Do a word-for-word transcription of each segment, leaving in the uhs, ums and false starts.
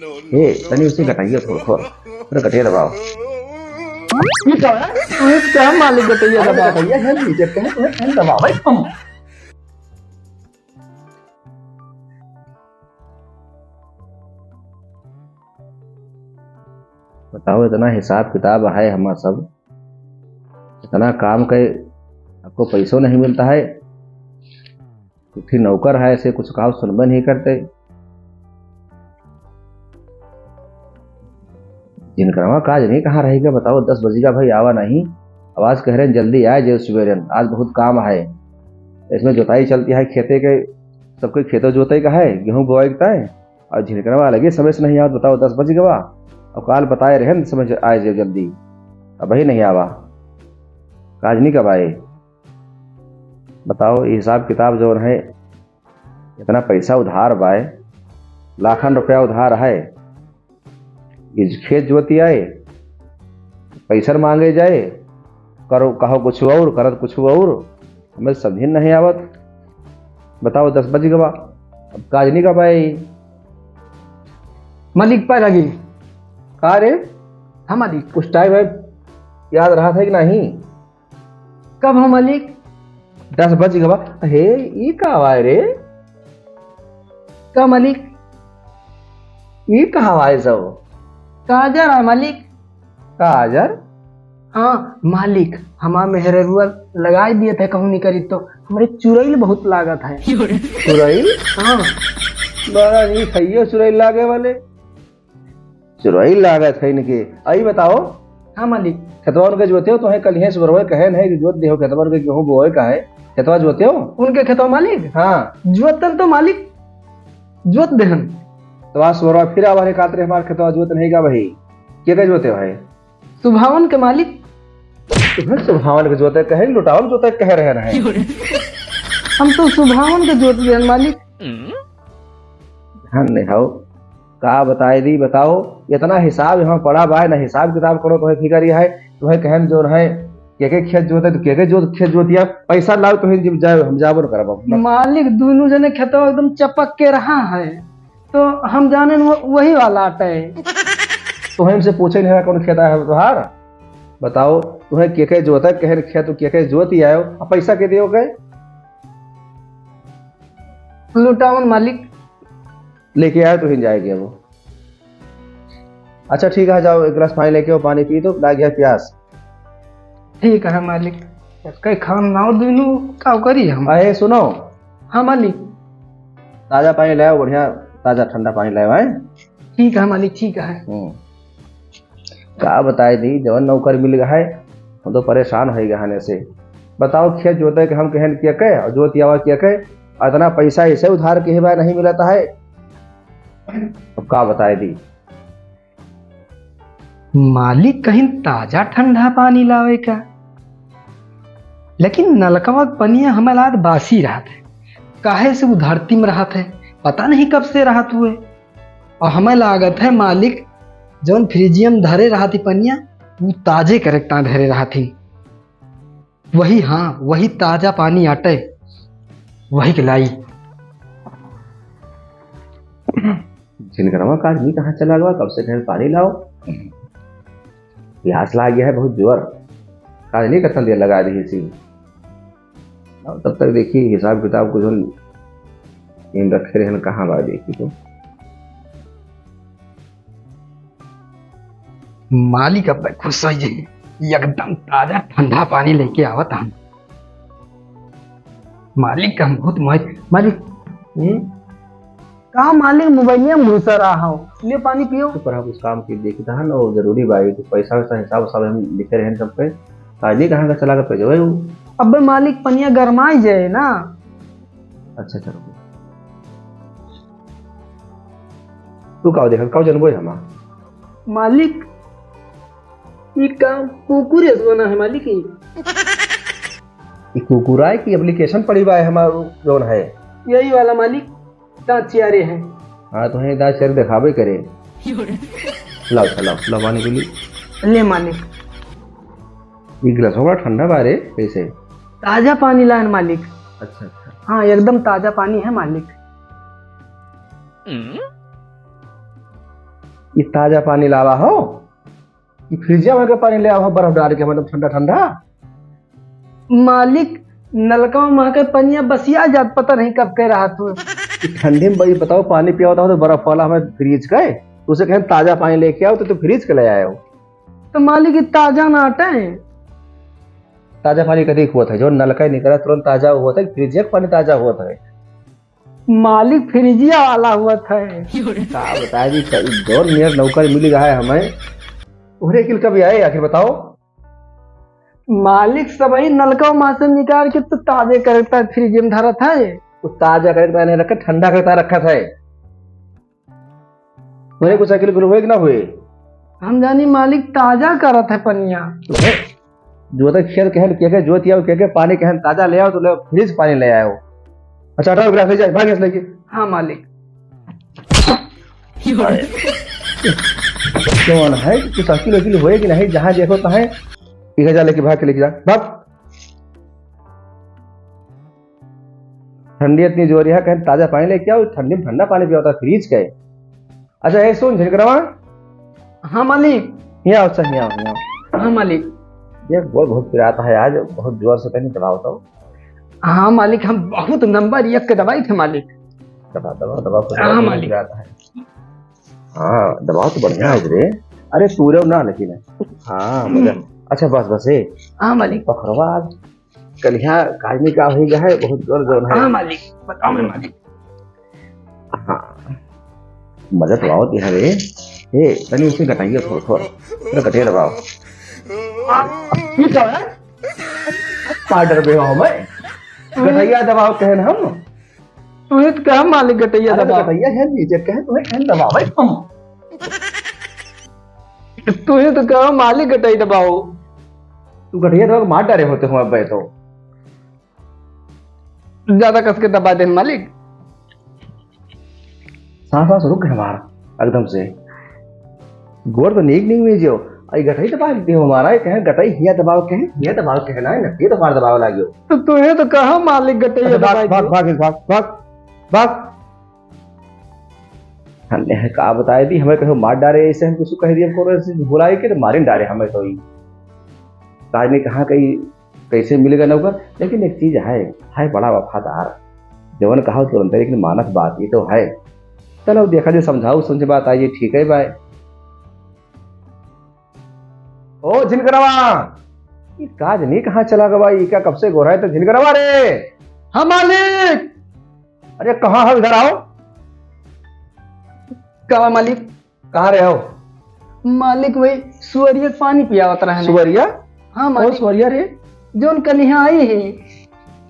ए, तनी उसे घटाइए थोड़ा, थोड़ा, थोड़ा घटिया दबाओ। ये का है? ये का मालिक घटिया अरे दबाओ? घटिया है, नीचे का है, थोड़ा कम दबाओ भाई, कम। बताओ, इतना हिसाब किताब है हमार सब, इतना काम के, आपको पैसो नहीं मिलता है। कुछ ही नौकर है, ऐसे कुछ कहा सुनबे नहीं करते। जिनकरवा काज नहीं कहाँ रहेगा, बताओ, दस बजेगा भाई, आवा नहीं। आवाज कह रहे हैं, "जल्दी आए, जय सुबेरन, आज बहुत काम है।" इसमें जोताई चलती है खेते के, सबके खेतों जोते का है, गेहूं बोआई का है, और झिनकरवा लगे समय से नहीं आवत, बताओ, दस बज गवा। और काल बताए रहे न समय से आए जे जल्दी, अब ही नहीं आवा, काज नहीं कबाए। बताओ, ये हिसाब किताब जो है, इतना पैसा उधार बाए, लाखन रुपया उधार है, ये खेत जोती आए, पैसा मांगे जाए, करो, कहो कुछ और, करत कुछ और, हमें समझ नहीं आवत। बताओ, दस बज गवा, अब काज नहीं कबाए। मालिक, पाए लगी। का रे? हाँ मालिक। कुछ टाइम है, याद रहा था कि नहीं? कब हो मालिक? दस बज गवा। हे, ई का हवाए रे? का मालिक? ई का हवाए सब? काजर है मालिक। काजर? हाँ मालिक, हमार मेहररुआ लगाई दिए थे, कहूँ नहीं करी तो हमरे चुरैल बहुत लागत है। चुरैल? हाँ। बड़ा नहीं सही है चुरैल लागे वाले। चुरैल लागत है इनके। आई बताओ। हाँ मालिक। खेतवा उनके जोते हो, तुम्हें कल ही सुबह कहे नहीं कि जोत देहो खेतवा उनके, गेहूं बोए का है, खेतवा जोते हो? उनके खेतवा मालिक? हाँ। जोतन तो मालिक, जोत देहन। तो आज सुबह फिर आवा रे कातरे, हमार खेतवा जोत नहीं का भाई, के के जोते हो है? सुभावन के मालिक। तुम्हें सुभावन के जोते कहे, लुटावन जोते कह रहे रहे। हम तो सुभावन के जोत देहन मालिक। धन्य हो। का बताए दी, बताओ, इतना हिसाब यहाँ पड़ा बा, ना हिसाब किताब करो, तुम्हें फिकर यह है, तुम्हें कहन जो है, के के खेत जोते, तो के के जोत, खेत जोतिया, पैसा लाओ, तुम्हें जब जाओ, हम जाबो न करब अपना। मालिक, दोनों जने खेतवा एकदम चपक के रहा है, तो हम जाने न वो, वही वाला आटा है। तुम्हें हमसे पूछे नहीं रहा, कौन खेता है तुम्हारा? बताओ, तुम्हें के के जोता, कहन खेत, के के जोत ही आयो, अब पैसा के दियो के? लुटावन मालिक। लेके आए तो ही जाएगी अब। अच्छा ठीक है, जाओ एक गिलास पानी लेके आओ, पानी पी तो लाग गया प्यास। ठीक है मालिक। कई खान नाव दुनू का करी हम। अरे सुनो। हाँ मालिक। ताजा पानी लाओ, बढ़िया ताजा ठंडा पानी लाओ, हैं? ठीक है मालिक, ठीक है। हम्म। का बताए दी, जवन नौकर मिल गया है, हम तो परेशान हो गए हन से। बताओ, खेत जोते के हम कहन किया के, और जोतियावा किया के, और इतना पैसा इसे उधार के बा नहीं मिलता है। अब का बताए दी। मालिक कहिन ताजा ठंडा पानी लावे का, लेकिन नलकवा के पनिया हमें लाद बासी रहत है, काहे से वो धरती में रहत है, पता नहीं कब से रहत हुए। और हमें लागत है मालिक जौन फ्रिजियम धरे रहत ही पनिया, वो ताजे करेक्टा धरे रहत ही। वही, हाँ, वही ताजा पानी आटे, वही के लाई। झिनकरवा का आदमी कहाँ चला गवा? कब से कहे पानी लाओ, प्यास लाग गया है बहुत जोर। का नहीं कतन देर लगा दी इसी। अब तब तक देखी हिसाब किताब कुछ हम इन रखे रहन कहाँ बा देखी तो। मालिक अब खुश हो जाइए, एकदम ताजा ठंडा पानी लेके आवत हम। मालिक का हम बहुत मोहित, मालिक। हम्म? का मालिक मोबाइलिया में घुसा रहा हो, ले पानी पियो। तो पर हम उस काम की देखी था ना, वो जरूरी बा, ये तो पैसा वैसा हिसाब उसाब हम लिखे रहन सब पे। आज नहीं कहाँ का चला के भेजो है वो। अबे मालिक पनिया गरमाई जाए ना। अच्छा चलो। तू का देखत, का जनबो है हमार? मालिक, ई काम कुकुर ऐसे बना है मालिक ई। ई कुकुर आए कि एप्लीकेशन पड़ी बा है हमार जौन है? यही वाला मालिक, दांत चियारे हैं। हाँ, तो है दांत चियारे दिखावे करे। लाओ, लाओ, लाओ पानी पी ली। ले मालिक। ई गिलास बड़ा ठंडा बा रे, कैसे? ताजा पानी लान मालिक। अच्छा, अच्छा। हाँ, एकदम ताजा पानी है मालिक। हम्म? ई ताजा पानी लावा हो कि फ्रिजिया में के पानी ले आवा हो, बर्फ डाल के, मतलब, ठंडा ठंडा? मालिक, नलका में के पनिया बसिया जात, पता नहीं कब के रहत हो। ई ठंडी में भाई बताओ, पानी पियावत हो तो बर्फ वाला हमें फ्रिज का है, उसे कहें ताजा पानी लेके आओ तो तू फ्रिज के ले आए हो। तो मालिक, ई ताजा ना हटे। ताजा पानी कथी हुआ था, जो नलका ही निकला तुरंत ताजा हुआ था, फ्रिज का पानी ताजा हुआ था? मालिक, फ्रिजिया वाला हुआ था। का बताए जी, कई दौर नियर नौकर मिल गया है हमें। उहरे किल कभी आए आखिर बताओ? मालिक, सबही नलका में से निकाल के तो ताजे करता फ्रिज में धरत है। तो ताजा करता नहीं रखा, ठंडा करता रखा था। उहरे कुछ अकिल गुल हुए कि ना हुए? हम जानी मालिक, ताजा करत है पनिया। जो तक खेत कहन के के जोत आओ, के के पानी कहन ताजा ले आओ, तो ले फ्रिज पानी ले आओ। अच्छा, हटाओ, गिलास ले जाए, भाग इसलिए कि। हाँ मालिक। कौन है कि कुछ अकिल वकिल हुए कि नहीं, जहाँ देखो तहाँ पी के जा, लेके भाग के लेके जा, भाग। ठंडी इतनी जोर है, कहें ताजा पानी लेके आओ, ठंडी में ठंडा पानी पियावता फ्रिज के। अच्छा, ए सुन झिनकरवा। हाँ मालिक। यहाँ आओ, अच्छा, यहाँ आओ, यहाँ आओ। हाँ मालिक। ये गोड़ बहुत पिराता है आज, बहुत जोर से कहीं दबाओ तो। हाँ मालिक, हम बहुत नंबर एक के दवाई थे मालिक। दबा, दबा, दबा, कुछ हाँ बहुत मालिक। पिराता है। हाँ, दबाओ तो बढ़िया है रे। अरे, पूरा ना लेकिन है। हाँ, मजा। हम्म। अच्छा, बस, बस, ए। हाँ मालिक। पखरवा आज कलिहा काजनी का हो गया है, बहुत जोर जोर है। हाँ मालिक, बताओ मैं मालिक। हाँ, मजा तो आवत है रे। ए, तनी उसे घटाइए थोड़ा, थोड़ा, थोड़ा घटिया दबाओ। आ, ये क्या है? पाउडर पे हो मैं। घटैया दबाओ कहन हम। तू ही तो कहा मालिक घटैया अरे तो दबाओ। घटैया है नीचे कहे, तुम्हें कहन दबाओ भाई हम। तू ही तो कहा मालिक घटैया दबाओ। तू घटैया दबा के मार डारे होते हो अब भाई तो। ज्यादा कस के दबा दे मालिक। सांस, सांस रुक गए हमारा एकदम से। गोड़ तो नीक नीक में जो, आई गटई दबा देते हो हमारा, ये कहें गटई हिया दबाओ, कहें हिया दबाओ, कहें ना, ये तो मार दबाओ लागियो। तो तुम्हें तो कहा मालिक गटई अच्छा, भाग, दबाई भाग, दियो। भाग, भाग, भाग, भाग। हमने है का बताए दी, हमें कहो मार डारे, ऐसे हम कुछ कह दिए, हमको ऐसे बुलाए के तो मारे डारे हमें तो ही। काज नहीं कहाँ कहीं कैसे मिलेगा नौकर? लेकिन एक चीज है, है बड़ा वफादार। जवन कहा तुरंत, लेकिन मानत बात ये तो है। चलो देखा जे समझाऊ, समझ बात आई, ठीक है भाई। ओ झिनकरवा, ये काज नहीं कहाँ चला गवा? ये क्या कब से गोरा है तो झिनकरवा रे? हाँ मालिक। अरे कहाँ हो, इधर आओ। का मालिक? कहाँ रहे हो? मालिक, वही सुअरिया के पानी पियावत रहने। सुअरिया? हाँ, कौन मालिक। सुअरिया रे? जौन कलिहा आई है।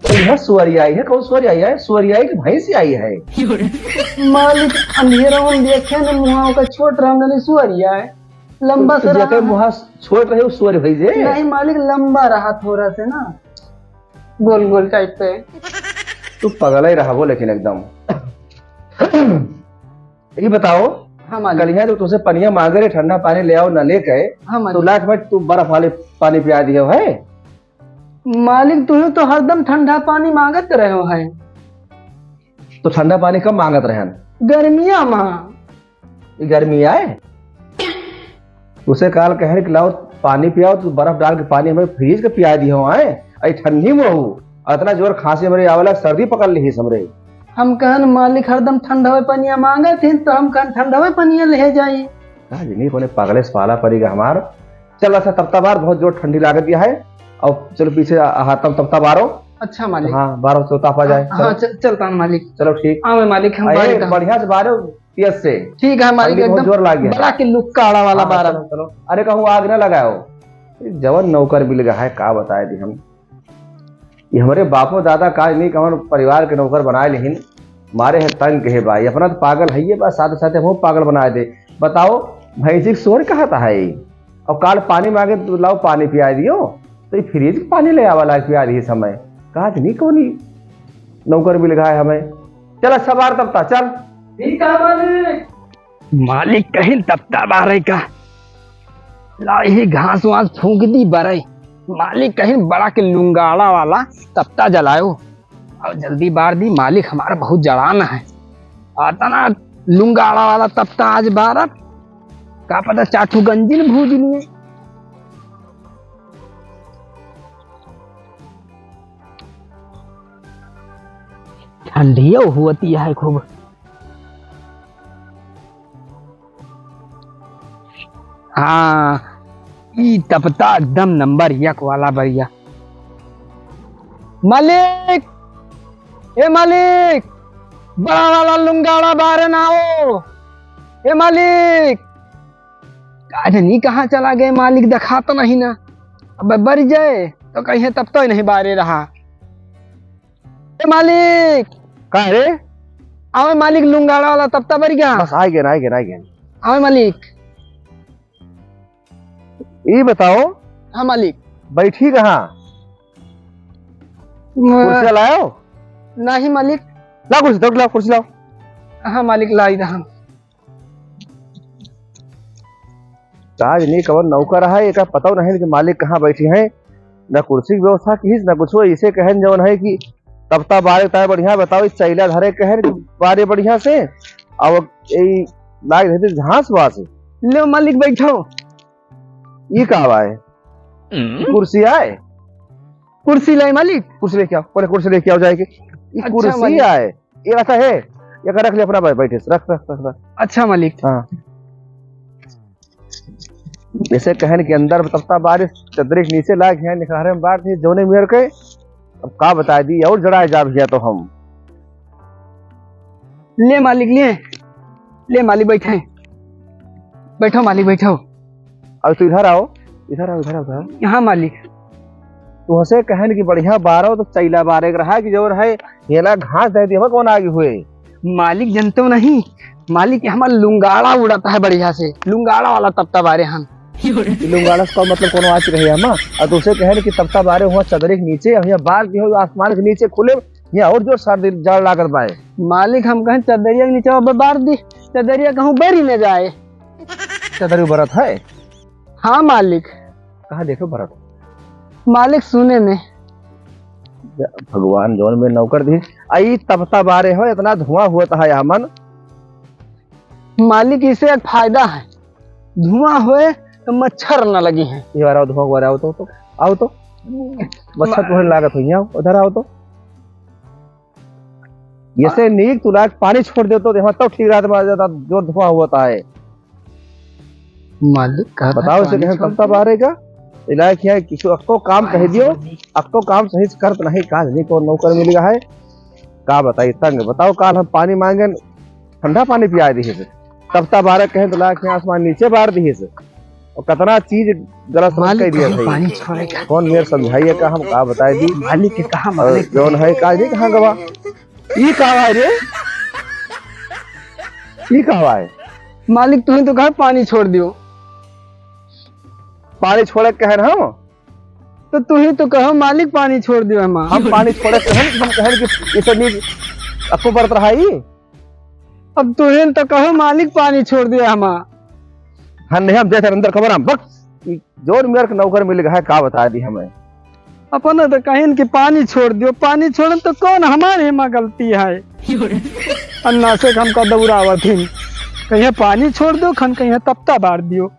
कलिहा सुअरिया आई है? कौन सुअरिया आई है? सुअरिया आई कि भैंस आई है? मालिक, अंधेरा में देखे न, मुहा ओकर छोट रहा, हमने सुअरिया है। लंबा तो से जेकर रहा है। मुहा छोट रहे, वो सुअर भई जे? नहीं मालिक, लंबा रहा थोड़ा से ना, गोल गोल type पे। तू पगला ही रहा वो, लेकिन एकदम। ये बताओ, हाँ, मालिक। कलिहा जो तुमसे पनिया मांगे रहे, ठंडा पानी ले आओ, ना लेके, हाँ, मालिक। तो लाख में तू बर्फ वाले पानी पिया दियो है। मालिक, तू तो हरदम ठंडा पानी मांगत रहो है। तो ठंडा पानी कब मांगत रहन? गर्मिया में। ये गर्मी आए? उसे काल कहन कि लाओ पानी पियाओ, तो बर्फ डाल के पानी हमें फ्रिज के पिया दियो आए। अरे ठंडी में हो, इतना जोर खांसी हमरे आवेला, सर्दी पकड़ ली हमरे। हम कहन मालिक हरदम ठंडवे पनिया मांगत हिन, तो हम कहन ठंडवे पनिया ले जाई। का जनी कोने पगले से पाला पड़ेगा हमार। चल अच्छा तपता बार, बहुत जोर ठंडी लागत है। और चलो पीछे आ, आ, तब तपता बारो। अच्छा मालिक। हाँ, बारो चलो तापा जाए, हाँ, चलो। चल, चलता हूँ मालिक। चलो ठीक। हाँ, मैं मालिक, हम अरे, बारी का बढ़िया से बारो, तेज से। ठीक है मालिक, ठंडी बहुत एकदम जोर लाग गया। बड़ा के लुक्काड़ा वाला हाँ, बारा। चलो, चलो। अरे कहूँ आग ना लगाओ। जवन नौकर मिल गया है, का बताए दी हम। ये हमरे बापो दादा का नहीं कवन परिवार के नौकर बनाए लेहिन, मारे हैं तंग के हे भाई, अपना तो पागल है ये बा, साथे साथे हमहू पागल बनाए दे। बताओ, भैंसी के शोर कहाँ था है? और काल पानी मांगे तो लाओ पानी पिया दियो, तो ये फ्रिज के पानी ले आवा ला पिया दिए समय। कहा नहीं कौनी नौकर मिल गया है हमें। चल अच्छा बार तब ता, चल। ठीक है मालिक। मालिक कहीं तपता बारे का, ला ही घास वास फूंक दी बरई। मालिक कहीं बड़ा के लुंगाड़ा वाला तपता जलायो और जल्दी बार दी। मालिक हमारा बहुत जड़ान है, आता ना लुंगाड़ा वाला तपता आज बारत। का पता चार ठो गंजी न भूज लिए। ठंडियो होती है खूब। हाँ, ई तपता एकदम नंबर एक वाला बढ़िया। मालिक, ए मालिक, बड़ा वाला लुंगाड़ा बारे ना हो। ए मालिक, का जानी कहाँ चला गए मालिक, दिखात नहीं ना। अब बरि जाए तो कहीं तब तो ही नहीं बारे रहा। ए मालिक। का रे? आवे मालिक, लुंगाड़ा वाला तपता बरि गया। बस आ गए, आ गए, आ गए। आवे मालिक। ई बताओ। हाँ मालिक। बैठी कहाँ? म- कुर्सी लायो? नहीं मालिक। ला कुर्सी, लाओ कुर्सी, लाओ। हाँ मालिक, लाई रहा। का जानी कवन नौकर है, एका पता नहीं कि मालिक कहाँ बैठी हैं। ना कुर्सी की व्यवस्था किहिस, ना कुछो। इसे कहन जवन है कि तपता बारे ताय बढ़िया, बताओ, ई चैला धरे कहन कि बारे बढ़िया से, अब ई लाग रहती घास वास। ले मालिक बैठो। ई का बाय? हम्म? कुर्सी आए? कुर्सी लाई मालिक। कुर्सी लेके आओ, पहले कुर्सी लेके आओ जाए के। ई अच्छा कुर्सी मालिक। आए। ये रखा है, ये रख ले अपना भाई, बैठे से, रख, रख, रख, रख। अच्छा मालिक। हाँ। जैसे कहन कि अंदर तपता बारिश चदरी के नीचे लाग है, निखारे में बार थी जोने मेर के। अब का बता दी, और जड़ाए जा भैया तो हम। ले मालिक, ले, ले मालिक, बैठे, बैठो मालिक, बैठो। अब तू इधर आओ, इधर आओ, इधर आओ, इधर आओ। हाँ मालिक। तुहसे कहन कि बढ़िया बारो तो चैला बारे के रहा कि जौन है, हेला घास दे दिया, कौन आगे हुए? मालिक जनते हो नहीं, मालिक ये हमार लुंगाड़ा उड़ाता है बढ़िया से, लुंगाड़ा वाला तपता बारे हम। ई लुंगाड़ा से का मतलब कोनो आज रहे हम, और तुहसे कहन कि तपता बारे हुआ चदरे के नीचे, हम यहाँ बार दियो आसमान के नीचे खुले, यहाँ और जोर सर्दी जड़ लागत बाए। मालिक हम कहें चदरिया के नीचे अब बार दी, चदरिया कहूँ बरी न जाए। चदरी बरत है? हाँ मालिक। कहाँ देखो भरत? मालिक सुने में। भगवान जौन में नौकर दी। आई तपता बारे हो, इतना धुआं हुआ था यहाँ मन। मालिक इसे एक फायदा है, धुआं होए तो मच्छर न लगी है। ये बार आओ धुआं, बार आओ तो, तो, आओ तो। मच्छर मा- तुम्हें लागत हुई, आओ, उधर आओ तो। जैसे नीक तू लाग पानी छोड़ दे तो देखो तब ठीक रहत में आ जाता, जोर धुआं हुआ था है। मालिक का बताओ से कहें तब तब आ रहेगा। इलाज किया है, किसी अक्को काम कह दियो, अक्को काम सही से करत नहीं, काज नहीं को नौकर मिल गया है। का बताई तंग, बताओ काल हम पानी मांगे, ठंडा पानी पिया दिए से। तब तब बारह कहें तो लाग किया आसमान नीचे बार दिए से। और कितना चीज गलत समझ मालिक कह दिया कहाँ भाई। पानी छोड़ेगा? कौन मेर समझाइए का हम का बताई दी? मालिक के कहाँ और मालिक? जौन है का नहीं कहाँ गवा? ई का है रे? ई का है? मालिक तुही तो कहा पानी छोड़ दियो। पानी छोड़े कहे न हम? तो तुही तो कहो मालिक पानी छोड़ दियो हम। हम पानी छोड़े कहे न, हम कहे कि ये सब नीक अक्को बरत रहा ही। अब तुही तो कहो मालिक पानी छोड़ दियो हम। हाँ नहीं, हम जैसे अंदर खबर हम बक। ई जोर मेर के नौकर मिल गया है, का बता दी हमें। अपन तो कहिन कि पानी छोड़ दियो, पानी छोड़न तो कौन हमारे में गलती है? अन्ना से हमका दौड़ावत हिन, कहिए पानी छोड़ दियो, खन कहिए तपता बार दियो।